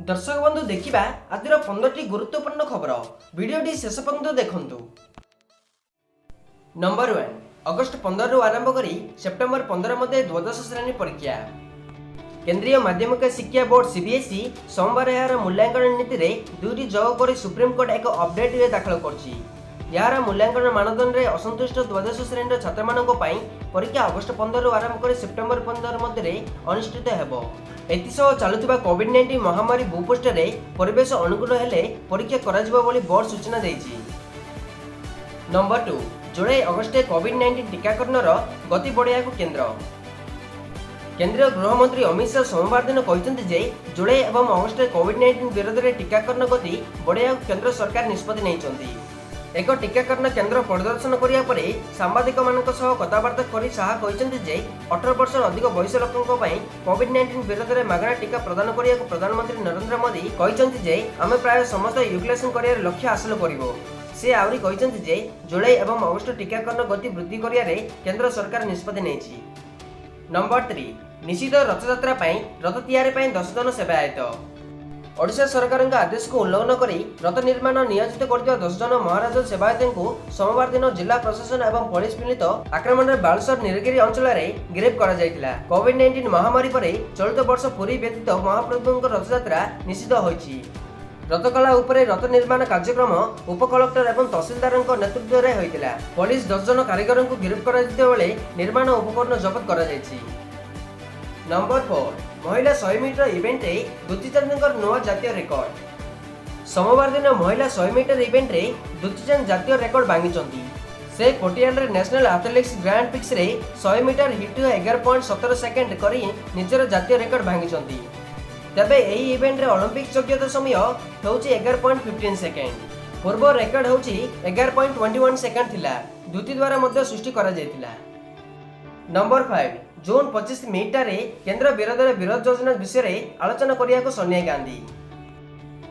ଦର୍ଶକ ବନ୍ଧୁ, ଦେଖିବା ଆଜିର 15ଟି ଗୁରୁତ୍ୱପୂର୍ଣ୍ଣ ଖବର। ଭିଡ଼ିଓଟି ଶେଷ ପର୍ଯ୍ୟନ୍ତ ଦେଖନ୍ତୁ। ନମ୍ବର 1, ଅଗଷ୍ଟ 15ରୁ ଆରମ୍ଭ କରି ସେପ୍ଟେମ୍ବର 15 ମଧ୍ୟରେ ଦ୍ୱାଦଶ ଶ୍ରେଣୀ ପରୀକ୍ଷା। କେନ୍ଦ୍ରୀୟ ମାଧ୍ୟମିକ ଶିକ୍ଷା ବୋର୍ଡ ସିବିଏସ୍ଇ ସୋମବାର ଏହାର ମୂଲ୍ୟାଙ୍କନ ନୀତିରେ ଦୁଇଟି ଯୋଗ କରି ସୁପ୍ରିମକୋର୍ଟ ଏକ ଅପଡେଟ୍ରେ ଦାଖଲ କରିଛି। ଏହାର ମୂଲ୍ୟାଙ୍କନ ମାନଦଣ୍ଡରେ ଅସନ୍ତୁଷ୍ଟ ଦ୍ୱାଦଶ ଶ୍ରେଣୀର ଛାତ୍ରମାନଙ୍କ ପାଇଁ ପରୀକ୍ଷା ଅଗଷ୍ଟ 15ରୁ ଆରମ୍ଭ କରି ସେପ୍ଟେମ୍ବର 15 ମଧ୍ୟରେ ଅନୁଷ୍ଠିତ ହେବ। ଏଥିସହ ଚାଲୁଥିବା କୋଭିଡ-19 ମହାମାରୀ ଭୂପୃଷ୍ଠରେ ପରିବେଶ ଅନୁକୂଳ ହେଲେ ପରୀକ୍ଷା କରାଯିବ ବୋଲି ବୋର୍ଡ ସୂଚନା ଦେଇଛି। ନମ୍ବର 2, ଜୁଲାଇ ଅଗଷ୍ଟରେ କୋଭିଡ-19 ଟିକାକରଣର ଗତି ବଢ଼ାଇବାକୁ କେନ୍ଦ୍ର। କେନ୍ଦ୍ରୀୟ ଗୃହମନ୍ତ୍ରୀ ଅମିତ ଶାହ ସୋମବାର ଦିନ କହିଛନ୍ତି ଯେ ଜୁଲାଇ ଏବଂ ଅଗଷ୍ଟରେ କୋଭିଡ-19 ବିରୋଧରେ ଟିକାକରଣ ଗତି ବଢ଼ାଇବାକୁ କେନ୍ଦ୍ର ସରକାର ନିଷ୍ପତ୍ତି ନେଇଛନ୍ତି। ଏକ ଟିକାକରଣ କେନ୍ଦ୍ର ପରିଦର୍ଶନ କରିବା ପରେ ସାମ୍ବାଦିକମାନଙ୍କ ସହ କଥାବାର୍ତ୍ତା କରି ଶାହା କହିଛନ୍ତି ଯେ 18 ବର୍ଷର ଅଧିକ ବୟସ ଲୋକଙ୍କ ପାଇଁ କୋଭିଡ-19 ବିରୋଧରେ ମାଗଣା ଟିକା ପ୍ରଦାନ କରିବାକୁ ପ୍ରଧାନମନ୍ତ୍ରୀ ନରେନ୍ଦ୍ର ମୋଦି କହିଛନ୍ତି ଯେ ଆମେ ପ୍ରାୟ ସମସ୍ତ ଇନୋକୁଲେସନ କରିବାର ଲକ୍ଷ୍ୟ ହାସଲ କରିବୁ। ସେ ଆହୁରି କହିଛନ୍ତି ଯେ ଜୁଲାଇ ଏବଂ ଅଗଷ୍ଟ ଟିକାକରଣ ଗତି ବୃଦ୍ଧି କରିବାରେ କେନ୍ଦ୍ର ସରକାର ନିଷ୍ପତ୍ତି ନେଇଛି। ନମ୍ବର 3, ନିଷିଦ୍ଧ ରଥଯାତ୍ରା ପାଇଁ ରଥ ତିଆରି ପାଇଁ 10 ଜଣ ସେବାୟତ। ଓଡ଼ିଶା ସରକାରଙ୍କ ଆଦେଶକୁ ଉଲ୍ଲଂଘନ କରି ରଥ ନିର୍ମାଣ ନିୟୋଜିତ କରିଥିବା 10 ଜଣ ମହାରାଜ ସେବାୟତଙ୍କୁ ସୋମବାର ଦିନ ଜିଲ୍ଲା ପ୍ରଶାସନ ଏବଂ ପୋଲିସ ମିଳିତ ଆକ୍ରମଣରେ ବାଲେଶ୍ୱର ନୀଳଗିରି ଅଞ୍ଚଳରେ ଗିରଫ କରାଯାଇଥିଲା। କୋଭିଡ-19 ମହାମାରୀ ପରେ ଚଳିତ ବର୍ଷ ପୁରୀ ବ୍ୟତୀତ ମହାପ୍ରଭୁଙ୍କ ରଥଯାତ୍ରା ନିଷିଦ୍ଧ ହୋଇଛି। ରଥଖଳା ଉପରେ ରଥ ନିର୍ମାଣ କାର୍ଯ୍ୟକ୍ରମ ଉପକଲେକ୍ଟର ଏବଂ ତହସିଲଦାରଙ୍କ ନେତୃତ୍ୱରେ ହୋଇଥିଲା। ପୋଲିସ 10 ଜଣ କାରିଗରଙ୍କୁ ଗିରଫ କରାଯାଇଥିବା ବେଳେ ନିର୍ମାଣ ଉପକରଣ ଜବତ କରାଯାଇଛି। ନମ୍ବର 4, ମହିଳା 100 ମିଟର ଇଭେଣ୍ଟରେ ଦୁତି ଚାନ୍ଦଙ୍କର ନୂଆ ଜାତୀୟ ରେକର୍ଡ। ସୋମବାର ଦିନ ମହିଳା 100 ମିଟର ଇଭେଣ୍ଟରେ ଦୁତି ଚାନ୍ଦ ଜାତୀୟ ରେକର୍ଡ ଭାଙ୍ଗିଛନ୍ତି। ସେ ପୋର୍ଟୁଗାଲରେ ନ୍ୟାସନାଲ ଆଥଲେଟିକ୍ସ ଗ୍ରାଣ୍ଡ ପ୍ରିକ୍ସରେ 100 ମିଟର ହିଟ୍ 11.17 ସେକେଣ୍ଡ କରି ନିଜର ଜାତୀୟ ରେକର୍ଡ ଭାଙ୍ଗିଛନ୍ତି। ତେବେ ଏହି ଇଭେଣ୍ଟରେ ଅଲିମ୍ପିକ୍ସ ଯୋଗ୍ୟତା ସମୟ ହେଉଛି 11.15 ସେକେଣ୍ଡ। ପୂର୍ବ ରେକର୍ଡ ହେଉଛି 11.21 ସେକେଣ୍ଡ ଥିଲା, ଦୁତି ଦ୍ୱାରା ମଧ୍ୟ ସୃଷ୍ଟି କରାଯାଇଥିଲା। ନମ୍ବର 5, ଜୁନ୍ 25 ମିନିଟାରେ କେନ୍ଦ୍ର ବିରୋଧରେ ବିରୋଧ ଯୋଜନା ବିଷୟରେ ଆଲୋଚନା କରିବାକୁ ସୋନିଆ ଗାନ୍ଧୀ।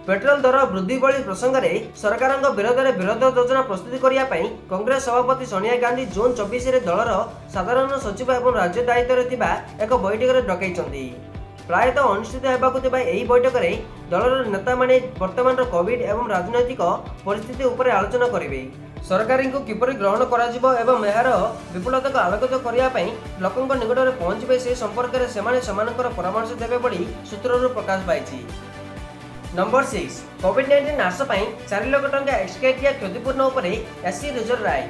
ପେଟ୍ରୋଲ ଦର ବୃଦ୍ଧି ଭଳି ପ୍ରସଙ୍ଗରେ ସରକାରଙ୍କ ବିରୋଧରେ ବିରୋଧ ଯୋଜନା ପ୍ରସ୍ତୁତ କରିବା ପାଇଁ କଂଗ୍ରେସ ସଭାପତି ସୋନିଆ ଗାନ୍ଧୀ ଜୁନ୍ 24ରେ ଦଳର ସାଧାରଣ ସଚିବ ଏବଂ ରାଜ୍ୟ ଦାୟିତ୍ୱରେ ଥିବା ଏକ ବୈଠକରେ ଡକାଇଛନ୍ତି। ପ୍ରାୟତଃ ଅନୁଷ୍ଠିତ ହେବାକୁ ଥିବା ଏହି ବୈଠକରେ ଦଳର ନେତାମାନେ ବର୍ତ୍ତମାନର କୋଭିଡ ଏବଂ ରାଜନୈତିକ ପରିସ୍ଥିତି ଉପରେ ଆଲୋଚନା କରିବେ। ସରକାରଙ୍କୁ କିପରି ଗ୍ରହଣ କରାଯିବ ଏବଂ ଏହାର ବିଫଳତାକୁ ଆଲୋକିତ କରିବା ପାଇଁ ଲୋକଙ୍କ ନିକଟରେ ପହଞ୍ଚିବେ, ସେ ସମ୍ପର୍କରେ ସେମାନେ ସେମାନଙ୍କର ପରାମର୍ଶ ଦେବେ ବୋଲି ସୂତ୍ରରୁ ପ୍ରକାଶ ପାଇଛି। ନମ୍ବର 6, କୋଭିଡ-19 ହ୍ରାସ ପାଇଁ 4 ଲକ୍ଷ ଟଙ୍କା ଏକ୍ସଗ୍ରେସିଆ କ୍ଷତିପୂରଣ ଉପରେ ଏସସି ରିଜର୍ଭ ରାୟ।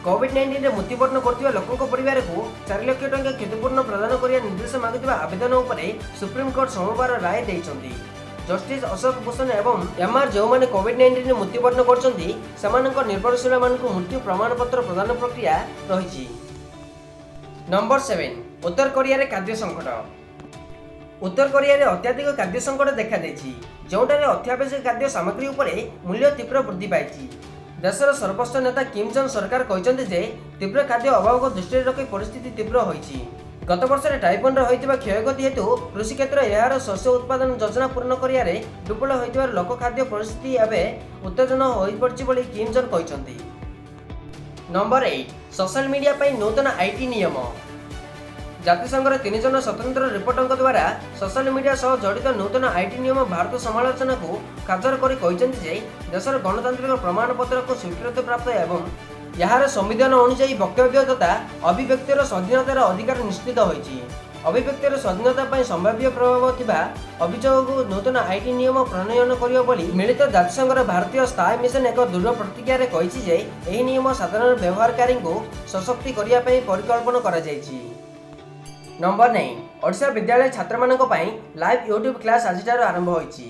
କୋଭିଡ-19ରେ ମୃତ୍ୟୁବରଣ କରୁଥିବା ଲୋକଙ୍କ ପରିବାରକୁ 4 ଲକ୍ଷ ଟଙ୍କା କ୍ଷତିପୂରଣ ପ୍ରଦାନ କରିବା ନିର୍ଦ୍ଦେଶ ମାଗୁଥିବା ଆବେଦନ ଉପରେ ସୁପ୍ରିମକୋର୍ଟ ସୋମବାର ରାୟ ଦେଇଛନ୍ତି। ଜଷ୍ଟିସ୍ ଅଶୋକ ଭୂଷଣ ଏବଂ ଏମ୍ଆର୍ ଯେଉଁମାନେ କୋଭିଡ-19ରେ ମୃତ୍ୟୁବରଣ କରିଛନ୍ତି, ସେମାନଙ୍କ ନିର୍ଭରଶୀଳମାନଙ୍କୁ ମୃତ୍ୟୁ ପ୍ରମାଣପତ୍ର ପ୍ରଦାନ ପ୍ରକ୍ରିୟା ରହିଛି। ନମ୍ବର 7, ଉତ୍ତର କୋରିଆରେ ଖାଦ୍ୟ ସଙ୍କଟ। ଉତ୍ତର କୋରିଆରେ ଅତ୍ୟଧିକ ଖାଦ୍ୟ ସଙ୍କଟ ଦେଖାଦେଇଛି, ଯେଉଁଠାରେ ଅତ୍ୟାବଶ୍ୟକ ଖାଦ୍ୟ ସାମଗ୍ରୀ ଉପରେ ମୂଲ୍ୟ ତୀବ୍ର ବୃଦ୍ଧି ପାଇଛି। ଦେଶର ସର୍ବୋଚ୍ଚ ନେତା କିମ୍ ଜଙ୍ଗ ସରକାର କହିଛନ୍ତି ଯେ ତୀବ୍ର ଖାଦ୍ୟ ଅଭାବକୁ ଦୃଷ୍ଟିରେ ରଖି ପରିସ୍ଥିତି ତୀବ୍ର ହୋଇଛି। ଗତ ବର୍ଷରେ ଟାଇଫୁନରେ ହୋଇଥିବା କ୍ଷୟକ୍ଷତି ହେତୁ କୃଷି କ୍ଷେତ୍ର ଏହାର ଶସ୍ୟ ଉତ୍ପାଦନ ଯୋଜନା ପୂରଣ କରିବାରେ ବିଫଳ ହୋଇଥିବାରୁ ଲୋକ ଖାଦ୍ୟ ପରିସ୍ଥିତି ଏବେ ଉତ୍ତେଜନା ହୋଇପଡ଼ିଛି ବୋଲି କିମ୍ ଜଙ୍ଗ କହିଛନ୍ତି। ନମ୍ବର 8, ସୋଶାଲ ମିଡିଆ ପାଇଁ ନୂତନ IT ନିୟମ। ଜାତିସଂଘର ତିନି ଜଣ ସ୍ୱତନ୍ତ୍ର ରିପୋର୍ଟରଙ୍କ ଦ୍ୱାରା ସୋଶାଲ ମିଡିଆ ସହ ଜଡ଼ିତ ନୂତନ IT ନିୟମ ଭାରତ ସମାଲୋଚନାକୁ ଖାଜର କରି କହିଛନ୍ତି ଯେ ଦେଶର ଗଣତାନ୍ତ୍ରିକ ପ୍ରମାଣପତ୍ରକୁ ସ୍ୱୀକୃତିପ୍ରାପ୍ତ ଏବଂ ଏହାର ସମ୍ବିଧାନ ଅନୁଯାୟୀ ବକ୍ତବ୍ୟ ତଥା ଅଭିବ୍ୟକ୍ତିର ସ୍ୱାଧୀନତାର ଅଧିକାର ନିଶ୍ଚିତ ହୋଇଛି। ଅଭିବ୍ୟକ୍ତିର ସ୍ୱାଧୀନତା ପାଇଁ ସମ୍ଭାବ୍ୟ ପ୍ରଭାବ ଥିବା ଅଭିଯୋଗକୁ ନୂତନ IT ନିୟମ ପ୍ରଣୟନ କରିବ ବୋଲି ମିଳିତ ଜାତିସଂଘର ଭାରତୀୟ ସ୍ଥାୟୀ ମିଶନ ଏକ ଦୃଢ଼ ପ୍ରତିକ୍ରିୟାରେ କହିଛି ଯେ ଏହି ନିୟମ ସାଧାରଣ ବ୍ୟବହାରକାରୀଙ୍କୁ ସଶକ୍ତି କରିବା ପାଇଁ ପରିକଳ୍ପନା କରାଯାଇଛି। ନମ୍ବର 9, ଓଡ଼ିଶା ବିଦ୍ୟାଳୟ ଛାତ୍ରମାନଙ୍କ ପାଇଁ ଲାଇଭ୍ ୟୁଟ୍ୟୁବ୍ କ୍ଲାସ୍ ଆଜିଠାରୁ ଆରମ୍ଭ ହୋଇଛି।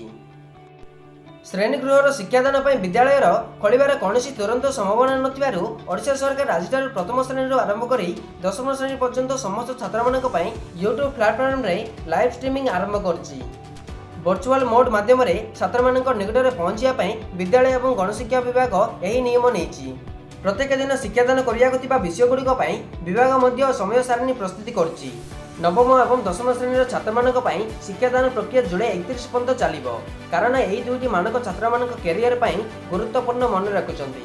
ଶ୍ରେଣୀଗୃହର ଶିକ୍ଷାଦାନ ପାଇଁ ବିଦ୍ୟାଳୟର ଖୋଲିବାର କୌଣସି ତୁରନ୍ତ ସମ୍ଭାବନା ନଥିବାରୁ ଓଡ଼ିଶା ସରକାର ଆଜିଠାରୁ ପ୍ରଥମ ଶ୍ରେଣୀରୁ ଆରମ୍ଭ କରି ଦଶମ ଶ୍ରେଣୀ ପର୍ଯ୍ୟନ୍ତ ସମସ୍ତ ଛାତ୍ରମାନଙ୍କ ପାଇଁ ୟୁଟ୍ୟୁବ୍ ପ୍ଲାଟଫର୍ମରେ ଲାଇଭ୍ ଷ୍ଟ୍ରିମିଂ ଆରମ୍ଭ କରିଛି। ଭର୍ଚୁଆଲ ମୋଡ୍ ମାଧ୍ୟମରେ ଛାତ୍ରମାନଙ୍କ ନିକଟରେ ପହଞ୍ଚିବା ପାଇଁ ବିଦ୍ୟାଳୟ ଏବଂ ଗଣଶିକ୍ଷା ବିଭାଗ ଏହି ନିୟମ ନେଇଛି। ପ୍ରତ୍ୟେକ ଦିନ ଶିକ୍ଷାଦାନ କରିବାକୁ ଥିବା ବିଷୟଗୁଡ଼ିକ ପାଇଁ ବିଭାଗ ମଧ୍ୟ ସମୟ ସାରଣୀ ପ୍ରସ୍ତୁତି କରୁଛି। ନବମ ଏବଂ ଦଶମ ଶ୍ରେଣୀର ଛାତ୍ରମାନଙ୍କ ପାଇଁ ଶିକ୍ଷାଦାନ ପ୍ରକ୍ରିୟା ଜୁଲାଇ 31 ପର୍ଯ୍ୟନ୍ତ ଚାଲିବ, କାରଣ ଏହି ଦୁଇଟି ମାନକ ଛାତ୍ରମାନଙ୍କ କ୍ୟାରିୟର ପାଇଁ ଗୁରୁତ୍ୱପୂର୍ଣ୍ଣ ମନେ ରଖୁଛନ୍ତି।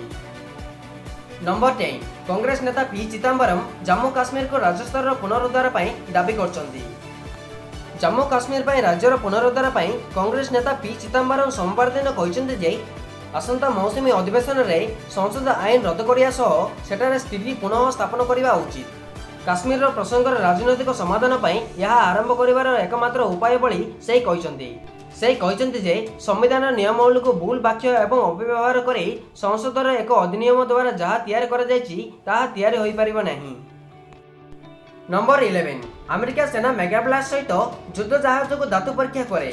ନମ୍ବର 10, କଂଗ୍ରେସ ନେତା ପି ଚିଦାମ୍ବରମ ଜାମ୍ମୁ କାଶ୍ମୀରକୁ ରାଜସ୍ଥାନର ପୁନରୁଦ୍ଧାର ପାଇଁ ଦାବି କରିଛନ୍ତି। ଜାମ୍ମୁ କାଶ୍ମୀର ପାଇଁ ରାଜ୍ୟର ପୁନରୁଦ୍ଧାର ପାଇଁ କଂଗ୍ରେସ ନେତା ପି ଚିଦାମ୍ବରମ ସୋମବାର ଦିନ କହିଛନ୍ତି ଯେ ଆସନ୍ତା ମୌସୁମୀ ଅଧିବେଶନରେ ସଂସଦ ଆଇନ ରଦ୍ଦ କରିବା ସହ ସେଠାରେ ସ୍ଥିତି ପୁନଃ ସ୍ଥାପନ କରିବା ଉଚିତ। କାଶ୍ମୀରର ପ୍ରସଙ୍ଗର ରାଜନୈତିକ ସମାଧାନ ପାଇଁ ଏହା ଆରମ୍ଭ କରିବାର ଏକମାତ୍ର ଉପାୟ ବୋଲି ସେ କହିଛନ୍ତି। ସେ କହିଛନ୍ତି ଯେ ସମ୍ବିଧାନ ନିୟମାବଳୀକୁ ଭୁଲ ବ୍ୟାଖ୍ୟା ଏବଂ ଅପବ୍ୟବହାର କରି ସଂସଦର ଏକ ଅଧିନିୟମ ଦ୍ୱାରା ଯାହା ତିଆରି କରାଯାଇଛି, ତାହା ତିଆରି ହୋଇପାରିବ ନାହିଁ। ନମ୍ବର 11, ଆମେରିକା ସେନା ମେଗାବ୍ଲାଷ୍ଟ ସହିତ ଯୁଦ୍ଧ ଜାହାଜକୁ ଧାତୁ ପରୀକ୍ଷା କରେ।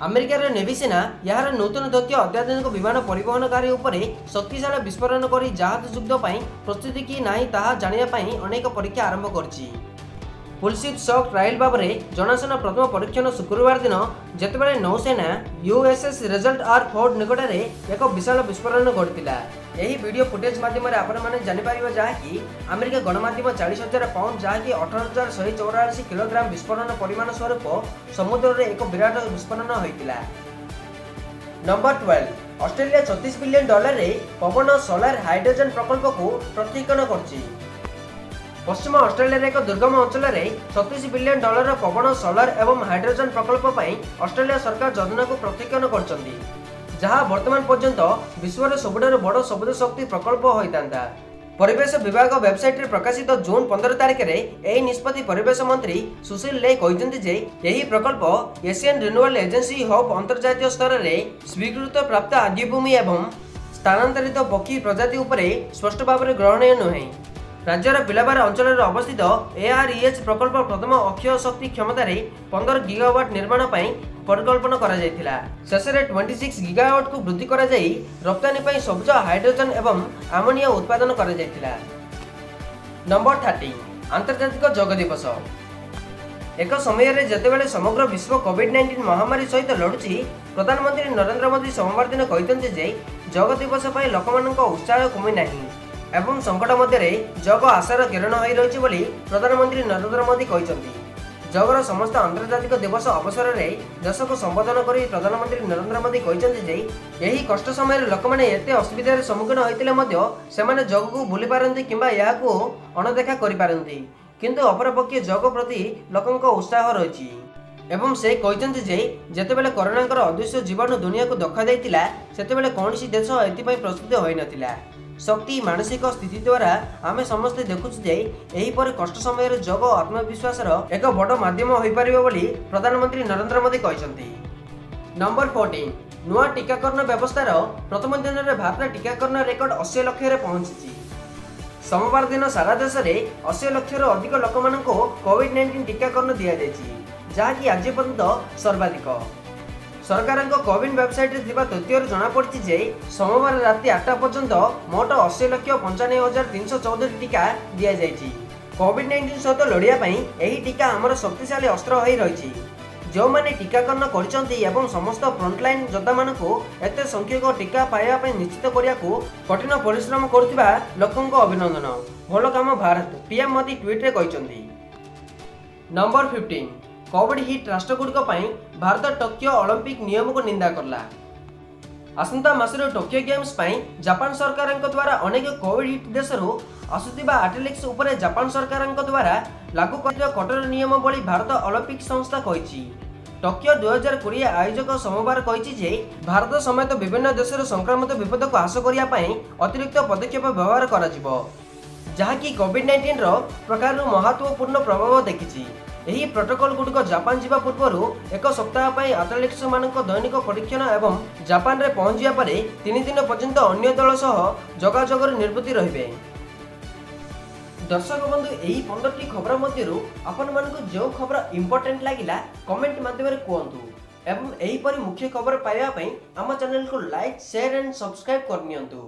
ଆମେରିକାର ନେଭି ସେନା ଏହାର ନୂତନ ଦୈତ୍ୟ ଅତ୍ୟାଧୁନିକ ବିମାନ ପରିବହନକାରୀ ଉପରେ ଶକ୍ତିଶାଳୀ ବିସ୍ଫୋରଣ କରି ଜାହାଜ ଯୁଦ୍ଧ ପାଇଁ ପ୍ରସ୍ତୁତି କି ନାହିଁ ତାହା ଜାଣିବା ପାଇଁ ଅନେକ ପରୀକ୍ଷା ଆରମ୍ଭ କରିଛି। ଫୁଲସିପ୍ ସକ୍ ଟ୍ରାଏଲ୍ ଭାବରେ ଜଣାଶୁଣା ପ୍ରଥମ ପରୀକ୍ଷଣ ଶୁକ୍ରବାର ଦିନ, ଯେତେବେଳେ ନୌସେନା ୟୁଏସ୍ଏସ୍ ଜେରାଲ୍ଡ ଆର୍ ଫୋର୍ଡ ନିକଟରେ ଏକ ବିଶାଳ ବିସ୍ଫୋରଣ ଘଟିଥିଲା। ଏହି ଭିଡ଼ିଓ ଫୁଟେଜ୍ ମାଧ୍ୟମରେ ଆପଣମାନେ ଜାଣିପାରିବେ, ଯାହାକି ଆମେରିକା ଗଣମାଧ୍ୟମ 40,000 ପାଉଣ୍ଡ, ଯାହାକି 18,144 କିଲୋଗ୍ରାମ ବିସ୍ଫୋରଣ ପରିମାଣ ସ୍ୱରୂପ ସମୁଦ୍ରରେ ଏକ ବିରାଟ ବିସ୍ଫୋରଣ ହୋଇଥିଲା। ନମ୍ବର 12, ଅଷ୍ଟ୍ରେଲିଆ 36 ବିଲିୟନ ଡଲାରରେ ପବନ, ସୋଲାର, ହାଇଡ୍ରୋଜେନ୍ ପ୍ରକଳ୍ପକୁ ପ୍ରତ୍ୟାଖ୍ୟାନ କରୁଛି। ପଶ୍ଚିମ ଅଷ୍ଟ୍ରେଲିଆର ଏକ ଦୁର୍ଗମ ଅଞ୍ଚଳରେ 36 ବିଲିୟନ ଡଲାରର ପବନ, ସୋଲାର ଏବଂ ହାଇଡ୍ରୋଜେନ୍ ପ୍ରକଳ୍ପ ପାଇଁ ଅଷ୍ଟ୍ରେଲିଆ ସରକାର ଯୋଜନାକୁ ପ୍ରତ୍ୟାଖ୍ୟାନ କରିଛନ୍ତି, ଯାହା ବର୍ତ୍ତମାନ ପର୍ଯ୍ୟନ୍ତ ବିଶ୍ୱର ସବୁଠାରୁ ବଡ଼ ସବୁଜ ଶକ୍ତି ପ୍ରକଳ୍ପ ହୋଇଥାନ୍ତା। ପରିବେଶ ବିଭାଗ ୱେବସାଇଟରେ ପ୍ରକାଶିତ ଜୁନ୍ 15 ତାରିଖରେ ଏହି ନିଷ୍ପତ୍ତି ପରିବେଶ ମନ୍ତ୍ରୀ ସୁଶୀଲ ଲେ କହିଛନ୍ତି ଯେ ଏହି ପ୍ରକଳ୍ପ ଏସିଆନ୍ ରିନ୍ୟୁଆଲ ଏଜେନ୍ସି ହୋପ୍ ଅନ୍ତର୍ଜାତୀୟ ସ୍ତରରେ ସ୍ୱୀକୃତ ପ୍ରାପ୍ତ ଆଦ୍ୟଭୂମି ଏବଂ ସ୍ଥାନାନ୍ତରିତ ପକ୍ଷୀ ପ୍ରଜାତି ଉପରେ ସ୍ପଷ୍ଟ ଭାବରେ ଗ୍ରହଣୀୟ ନୁହେଁ। ରାଜ୍ୟର ପିଲାବାର ଅଞ୍ଚଳରେ ଅବସ୍ଥିତ ଏଆର୍ଇଏଚ୍ ପ୍ରକଳ୍ପ ପ୍ରଥମ ଅକ୍ଷୟ ଶକ୍ତି କ୍ଷମତାରେ 15 ଗିଗାୱାଟ୍ ନିର୍ମାଣ ପାଇଁ ପରିକଳ୍ପନା କରାଯାଇଥିଲା। ଶେଷରେ 26 ଗିଗାୱାଟ୍କୁ ବୃଦ୍ଧି କରାଯାଇ ରପ୍ତାନି ପାଇଁ ସବୁଜ ହାଇଡ୍ରୋଜେନ୍ ଏବଂ ଆମୋନିଆ ଉତ୍ପାଦନ କରାଯାଇଥିଲା। ନମ୍ବର 13, ଆନ୍ତର୍ଜାତିକ ଯୋଗ ଦିବସ। ଏକ ସମୟରେ ଯେତେବେଳେ ସମଗ୍ର ବିଶ୍ୱ କୋଭିଡ-19 ମହାମାରୀ ସହିତ ଲଢ଼ୁଛି, ପ୍ରଧାନମନ୍ତ୍ରୀ ନରେନ୍ଦ୍ର ମୋଦି ସୋମବାର ଦିନ କହିଛନ୍ତି ଯେ ଯୋଗ ଦିବସ ପାଇଁ ଲୋକମାନଙ୍କ ଉତ୍ସାହ କମି ନାହିଁ ଏବଂ ସଙ୍କଟ ମଧ୍ୟରେ ଯୋଗ ଆଶାର କିରଣ ହୋଇ ରହିଛି ବୋଲି ପ୍ରଧାନମନ୍ତ୍ରୀ ନରେନ୍ଦ୍ର ମୋଦି କହିଛନ୍ତି। ଯୋଗର ସମସ୍ତ ଆନ୍ତର୍ଜାତିକ ଦିବସ ଅବସରରେ ଦେଶକୁ ସମ୍ବୋଧନ କରି ପ୍ରଧାନମନ୍ତ୍ରୀ ନରେନ୍ଦ୍ର ମୋଦି କହିଛନ୍ତି ଯେ ଏହି କଷ୍ଟ ସମୟରେ ଲୋକମାନେ ଏତେ ଅସୁବିଧାର ସମ୍ମୁଖୀନ ହୋଇଥିଲେ ମଧ୍ୟ ସେମାନେ ଯୋଗକୁ ଭୁଲି ପାରନ୍ତି କିମ୍ବା ଏହାକୁ ଅଣଦେଖା କରିପାରନ୍ତି, କିନ୍ତୁ ଅପରପକ୍ଷେ ଯୋଗ ପ୍ରତି ଲୋକଙ୍କ ଉତ୍ସାହ ରହିଛି। ଏବଂ ସେ କହିଛନ୍ତି ଯେ ଯେତେବେଳେ କରୋନାଙ୍କର ଅଦୃଶ୍ୟ ଜୀବାଣୁ ଦୁନିଆକୁ ଧକ୍କା ଦେଇଥିଲା, ସେତେବେଳେ କୌଣସି ଦେଶ ଏଥିପାଇଁ ପ୍ରସ୍ତୁତ ହୋଇନଥିଲା। ଶକ୍ତି, ମାନସିକ ସ୍ଥିତି ଦ୍ୱାରା ଆମେ ସମସ୍ତେ ଦେଖୁଛୁ ଯେ ଏହିପରି କଷ୍ଟ ସମୟରେ ଯୋଗ ଆତ୍ମବିଶ୍ୱାସର ଏକ ବଡ଼ ମାଧ୍ୟମ ହୋଇପାରିବ ବୋଲି ପ୍ରଧାନମନ୍ତ୍ରୀ ନରେନ୍ଦ୍ର ମୋଦି କହିଛନ୍ତି। ନମ୍ବର 14, ନୂଆ ଟିକାକରଣ ବ୍ୟବସ୍ଥାର ପ୍ରଥମ ଦିନରେ ଭାରତ ଟିକାକରଣ ରେକର୍ଡ 80 ଲକ୍ଷରେ ପହଞ୍ଚିଛି। ସୋମବାର ଦିନ ସାରା ଦେଶରେ 80 ଲକ୍ଷରୁ ଅଧିକ ଲୋକମାନଙ୍କୁ କୋଭିଡ-19 ଟିକାକରଣ ଦିଆଯାଇଛି, ଯାହାକି ଆଜି ପର୍ଯ୍ୟନ୍ତ ସର୍ବାଧିକ। ସରକାରଙ୍କ କୋୱିନ୍ ୱେବସାଇଟ୍ରେ ଥିବା ତଥ୍ୟରୁ ଜଣାପଡ଼ିଛି ଯେ ସୋମବାର ରାତି 8ଟା ପର୍ଯ୍ୟନ୍ତ ମୋଟ 80,95,314 ଟିକା ଦିଆଯାଇଛି। କୋଭିଡ-19 ସହିତ ଲଢ଼ିବା ପାଇଁ ଏହି ଟିକା ଆମର ଶକ୍ତିଶାଳୀ ଅସ୍ତ୍ର ହୋଇ ରହିଛି। ଯେଉଁମାନେ ଟିକାକରଣ କରିଛନ୍ତି ଏବଂ ସମସ୍ତ ଫ୍ରଣ୍ଟଲାଇନ୍ ଯୋଦ୍ଧାମାନଙ୍କୁ ଏତେ ସଂଖ୍ୟକ ଟିକା ପାଇବା ପାଇଁ ନିଶ୍ଚିତ କରିବାକୁ କଠିନ ପରିଶ୍ରମ କରୁଥିବା ଲୋକଙ୍କୁ ଅଭିନନ୍ଦନ। ଭଲ କାମ ଭାରତ, ପିଏମ୍ ମୋଦି ଟ୍ୱିଟ୍ରେ କହିଛନ୍ତି। ନମ୍ବର 15, କୋଭିଡ ହିଟ୍ ରାଷ୍ଟ୍ରଗୁଡ଼ିକ ପାଇଁ ଭାରତ ଟୋକିଓ ଅଲିମ୍ପିକ୍ ନିୟମକୁ ନିନ୍ଦା କଲା। ଆସନ୍ତା ମାସରେ ଟୋକିଓ ଗେମ୍ସ ପାଇଁ ଜାପାନ ସରକାରଙ୍କ ଦ୍ୱାରା ଅନେକ କୋଭିଡ ହିଟ୍ ଦେଶରୁ ଆସୁଥିବା ଆଥଲେଟ୍ସ ଉପରେ ଜାପାନ ସରକାରଙ୍କ ଦ୍ୱାରା ଲାଗୁ କରିଥିବା କଠୋର ନିୟମ ଭଳି ଭାରତ ଅଲିମ୍ପିକ୍ ସଂସ୍ଥା କହିଛି। ଟୋକିଓ 2020 ଆୟୋଜକ ସୋମବାର କହିଛି ଯେ ଭାରତ ସମେତ ବିଭିନ୍ନ ଦେଶରୁ ସଂକ୍ରମିତ ବିପଦକୁ ହ୍ରାସ କରିବା ପାଇଁ ଅତିରିକ୍ତ ପଦକ୍ଷେପ ବ୍ୟବହାର କରାଯିବ, ଯାହାକି କୋଭିଡ-19ର ପ୍ରକାରରୁ ମହତ୍ତ୍ୱପୂର୍ଣ୍ଣ ପ୍ରଭାବ ଦେଖିଛି। ଏହି ପ୍ରୋଟୋକଲ ଗୁଡ଼ିକ ଜାପାନ ଯିବା ପୂର୍ବରୁ ଏକ ସପ୍ତାହ ପାଇଁ ଆଥଲେଟ୍ସମାନଙ୍କ ଦୈନିକ ପରୀକ୍ଷଣ ଏବଂ ଜାପାନରେ ପହଞ୍ଚିବା ପରେ 3 ଦିନ ପର୍ଯ୍ୟନ୍ତ ଅନ୍ୟ ଦଳ ସହ ଯୋଗାଯୋଗରୁ ନିବୃତ୍ତି ରହିବେ। ଦର୍ଶକ ବନ୍ଧୁ, ଏହି 15ଟି ଖବର ମଧ୍ୟରୁ ଆପଣମାନଙ୍କୁ ଯେଉଁ ଖବର ଇମ୍ପୋର୍ଟାଣ୍ଟ ଲାଗିଲା, କମେଣ୍ଟ ମାଧ୍ୟମରେ କୁହନ୍ତୁ ଏବଂ ଏହିପରି ମୁଖ୍ୟ ଖବର ପାଇବା ପାଇଁ ଆମ ଚ୍ୟାନେଲକୁ ଲାଇକ୍, ସେୟାର ଆଣ୍ଡ ସବସ୍କ୍ରାଇବ୍ କରିନିଅନ୍ତୁ।